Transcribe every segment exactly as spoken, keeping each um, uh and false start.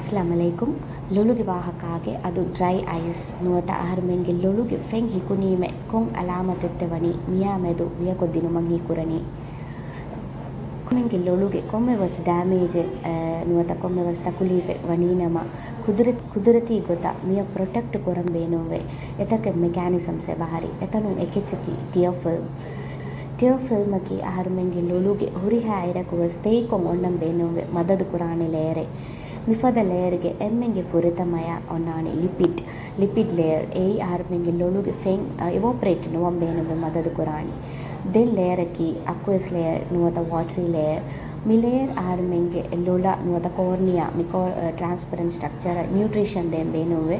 އައްސަލާމު ޢަލައިކުމް. ލޮލުގެ ވާހަކާގެ އަދު ޑްރައި އައިސް ނުވަތަ އަހަރުމެންގެ ލޮލުގެ ފެން ހިކުނީމެ ކޮން އަލާމަތެއްތެ ވަނީ މިޔާ މެދު މިޔަކޮށް ދިނުމަށް ހީކުރަނީ. އަހަރުމެންގެ ލޮލުގެ ކޮންމެވެސް ޑޭމޭޖެއް، އަ، ނުވަތަ ކޮންމެވެސް ތަކުލީފެއް ވަނީނަމަ ކުދުރަތީ ގޮތަށް މިޔަށް ޕްރޮޓެކްޓް ކުރަން ބޭނުންވޭ. އެތަކެއް މެކޭނިޒަމްސް އެބަހަރި. އެތަނުން އެކެއްޗަކީ ޓިއަރ ފިލްމް. ޓިއަރ ފިލްމަކީ އަހަރުމެންގެ ލޮލުގެ ހުރިހާ އިރަކުވެސް ތެއިކޮށް އޮންނަން ބޭނުންވެ މަދަދު ކުރާނެ ލޭޔަރެއް. މިފަދަ ލޭޔަރގެ އެންމެންގެ ފުރަތަމަޔަށް އޮންނާނެ ލިޕިޑް. ލިޕިޑް ލޭޔަރ އެއީ އަހަރުމެންގެ ލޮލުގެ ފެން، އަ، އިވޯޕަރޭޓް ނުވަން ބޭނުންވެ މަދަދު ކުރާނީ. ދެން ލޭޔަރަކީ އަކުއަސް ލޭޔަރ ނުވަތަ ވާޓަރީ ލޭޔަރ. މި ލޭޔަރ އަހަރުމެންގެ ލޮލަށް ނުވަތަ ކޯރްނިއާ މި ކޯ-، އަ، ޓްރާންސްޕެރެންޓް ސްޓްރަކްޗަރަށް ނިއުޓްރިޝަން ދޭން ބޭނުންވެ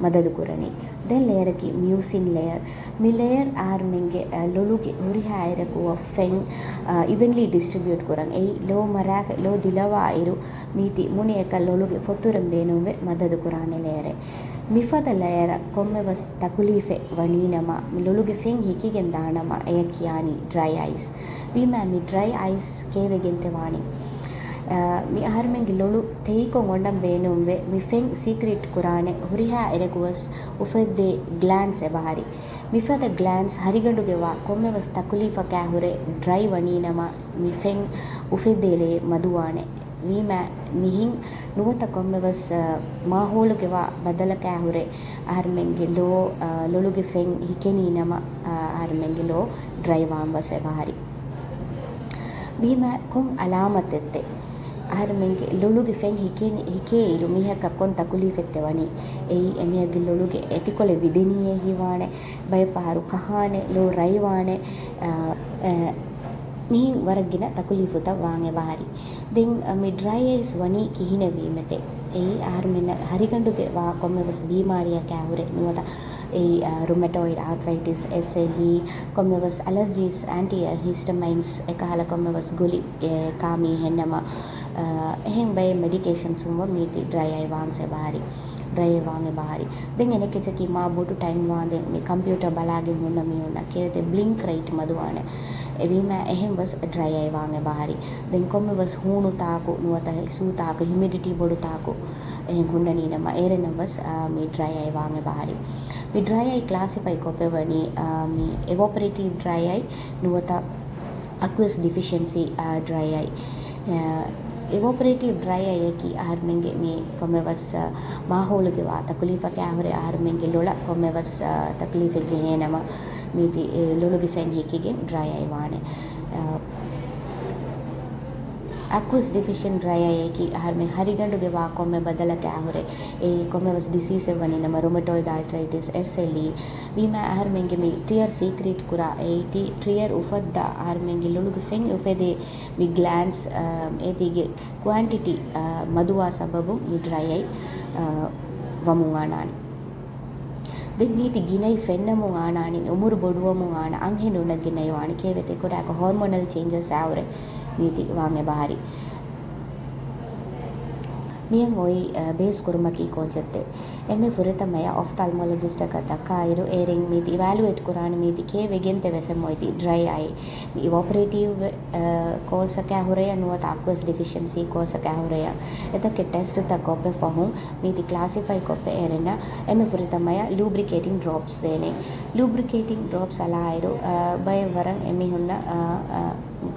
މަދަދު ކުރަނީ. ދެން ލޭޔަރަކީ މިއުސިން ލޭޔަރ. މި ލޭޔަރ އަހަރުމެންގެ، އަ، ލޮލުގެ ހުރިހާ އިރަކު ފެން، އަ، އިވެންލީ ޑިސްޓްރިބިއުޓް ކުރަން. އެއީ ލޯ މަރާފަ ލޯ ދިލަވާ އިރު މީތި މުނި އެކަށް ލޮލުގެ ފޮތުރަން ބޭނުންވެ މަދަދު ކުރާނެ ލޭޔަރެއް. މިފަދަ ލޭޔަރަށް ކޮންމެވެސް ތަކުލީފެއް ވަނީނަމަ، މި ލޮލުގެ ފެން ހިކިގެން ދާނަމަ، އެޔަށް ކިޔާނީ ޑްރައި އައިސް. ވީމާ މި ޑްރައި އައިސް ކޭވެގެންތެ ވާނީ؟ އަ، މި އަހަރުމެންގެ ލޮލު ތެއިކޮށް އޮންނަން ބޭނުންވެ، މި ފެން ސީކްރީޓް ކުރާނެ ހުރިހާ އިރަކުވެސް އުފެއްދޭ ގްލާންޑްސް އެބަހަރި. މިފަދަ ގްލާންޑްސް ހަރިގަނޑުގެ ވާ ކޮންމެވެސް ތަކުލީފަކާ ހުރެ ޑްރައި ވަނީނަމަ، މި ފެން އުފެއްދޭލެއް މަދުވާނެ. ވީމާ މިހެން ނުވަތަ ކޮންމެވެސް، އަ، މާހައުލުގެ ވާ ބަދަލަކާ ހުރެ އަހަރުމެންގެ ލޯ، އަ، ލޮލުގެ ފެން ހިކެނީނަމަ، އަ، އަހަރުމެންގެ ލޯ ޑްރައި ވާން ވެސް އެބަހަރި. ވީމާ ކޮން އަލާމަތެއްތެ؟ އަހަރުމެންގެ ލޮލުގެ ފެން ހިކޭ، ހިކޭ އިރު މީހަކަށް ކޮން ތަކުލީފެއްތެ ވަނީ؟ އެއީ އެމީހަކުގެ ލޮލުގެ އެތިކޮޅެއް ވިދެނީއޭ ހީވާނެ، ބައެއް ފަހަރު ކަހާނެ، ލޯ ރަތްވާނެ، އަ، އަ، މިހެން ވަރަށް ގިނަ ތަކުލީފުތައް ވާން އެބަހަރި. ދެން، އަ، މި ޑްރައި އައިސް ވަނީ ކިހިނެއް ވީމެތެ؟ އެއީ އަހަރުމެންނަށް ހަރިގަނޑުގެ ވާ ކޮންމެވެސް ބީމާރިއަކާ ހުރެ ނުވަތަ އެއީ، އަ، ރުމެޓޯއިޑް އާތްރައިޓިސް، އެސްއެލްއީ، ކޮންމެވެސް އަލަރޖީސް، އެންޓީ ހިސްޓަމައިންސް، އެކަހަލަ ކޮންމެވެސް ގުޅި، އެ، ކާ މީހެއްނަމަ، އަ، އެހެން ބައެއް މެޑިކޭޝަންސް ވުމަށް މީތި ޑްރައި އައި ވާންސް އެބަހަރި. ޑްރައި އައި ވާން އެބަހަރި. ދެން އެނެކެޗަކީ މާ ބޮޑު ޓައިމް ވާންދެން މި ކަމްޕިއުޓަރ ބަލާގެން ހުންނަ މީހުންނަށް ކޭވެތެ ބްލިންކް ރައިޓް މަދުވާނެ. އެވީމާ އެހެން ވެސް ޑްރައި އައި ވާން އެބަހަރި. ދެން ކޮންމެވެސް ހޫނު ތާކު ނުވަތަ ހިސޫ ތާކު، ހިއުމިޑިޓީ ބޮޑު ތާކު އެހެން ހުންނަނީނަމަ އޭރެންނަށް ވެސް، އާ، މި ޑްރައި އައި ވާން އެބަހަރި. މި ޑްރައި އައި ކްލާސިފައި ކޮށްފައިވަނީ، އާ، މި އެވޯޕަރޭޓިވް ޑްރައި އައި ނުވަތަ އަކުއަސް ޑިފިޝެންސީ، އާ، ޑްރައި އައި. އާ، އެވޯޕަރޭޓިވް ޑްރައި އައިއަކީ އަހަރުމެންގެ މި ކޮންމެވެސް، އާ، މާހައުލުގެ ވާ ތަކުލީފަކާ ހުރެ އަހަރުމެންގެ ލޮލަށް ކޮންމެވެސް، އާ، ތަކުލީފެއް ޖެހޭނަމަ މީތި، އެ، ލޮލުގެ ފެން ހިކިގެން ޑްރައި އައި ވާނެ. އާ، އަކުއސް ޑިފިޝަންޓް ޑްރައި އައިއަކީ އަހަރުމެން ހަރިގަނޑުގެ ވާ ކޮންމެ ބަދަލަކާ ހުރެ އެއީ ކޮންމެވެސް ޑިސީސެއް ވަނީ ނަމަ ރުމެޓޯއިޑް އާތްރައިޓިސް، އެސްއެލްއީ. ވީމާ އަހަރުމެންގެ މި ޓިއަރ ސީކްރީޓް ކުރާ އެއީ ޓި-، ޓިއަރ އުފައްދާ އަހަރުމެންގެ ލޮލުގެ ފެން އުފެދޭ މި ގްލާންޑްސް، އާ، އޭތީގެ ކުއާންޓިޓީ، އާ، މަދުވާ ސަބަބުން މި ޑްރައި އައި، އާ، ވަމުން އަންނާނެ. ދެން މީތި ގިނައި ފެންނަމުން އާނާނީ، އުމުރު ބޮޑުވަމުން އާނާ، އަންހެނުންނަށް ގިނައި ވާނެ، ކޭވެތެ ކުޑަކޮށް ހޯމޯނަލް ޗޭންޖަސް އާ ހުރެ މީތި ވާން އެބަހަރި. މިއަށް އޮތް، އަ، ބޭސް ކުރުމަކީ ކޯއްޗެއްތެ؟ އެންމެ ފުރަތަމަޔަށް އޮފްތާލްމޮލޮޖިސްޓަކަށް ދައްކާއިރު، އޭރެން މީތި އިވާލުއޭޓް ކުރާނެ މީތި ކޭ ވެގެންތެ ވެފެން އޮތީ ޑްރައި އައި. މި އިވޯޕަރޭޓިވް، އަ، ކޯސްއަކާ ހުރެޔާ ނުވަތަ އަކުއަސް ޑިފިޝެންސީ ކޯސްއަކާ ހުރެޔާ. އެތަކެއް ޓެސްޓްތައް ކޮށްފަ ފަހުން މީތި ކްލާސިފައި ކޮށްފަ އޭރެންނަށް އެންމެ ފުރަތަމަޔަށް ލޫބްރިކޭޓިން ޑްރޮޕްސް ދޭނެ. ލޫބްރިކޭޓިން ޑްރޮޕްސް އަޅާއިރު، އަ، ބައެއް ވަރަށް އެމީހުންނަށް، އަ، އަ،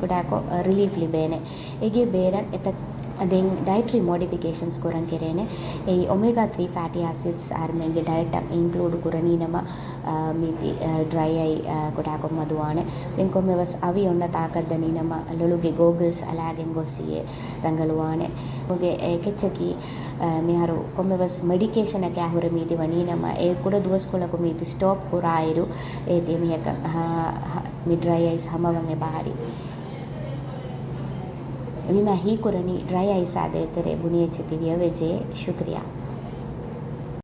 ގުޑާކޮށް، އަ، ރިލީފް ލިބޭނެ. އޭގެ ބޭރަށް އެތައް ދެން ޑައެޓްރީ މޮޑިފިކޭޝަންސް ކުރަން ކެރޭނެ. އެއީ އޮމޭގާ ތްރީ ފެޓީ އެސިޑްސް އަހަރުމެންގެ ޑައެޓަށް އިންކްލޫޑް ކުރަނީ ނަމަ، އާ، މީތި، އާ، ޑްރައި އައި، އާ، ކުޑާކޮށް މަދުވާނެ. ދެން ކޮންމެވެސް އަވި އޮންނަ ތާކަށް ދަނީ ނަމަ، ލޮލުގެ ގޯގުލްސް އަޅާގެން ގޮސް އިއްޔެ ރަނގަޅުވާނެ. އޭގެ އެކެއްޗަކީ، އާ، މިހާރު ކޮންމެވެސް މެޑިކޭޝަނަކާ ހުރެ މީތި ވަނީ ނަމަ، އެ ކުޑަ ދުވަސްކޮޅަކު މީތި ސްޓޮޕް ކުރާއިރު، އޭތި މީހަކަށް، އާ، މި ޑްރައި އައިސް ހަމަވަން އެބަހަރި. ވީމާ ހީކުރަނީ ޑްރައި އައިސާ ދޭތެރޭ ބުނި އެއްޗެއް ތިބިޔަވެއްޖެ. ޝުކުރިއްޔާ.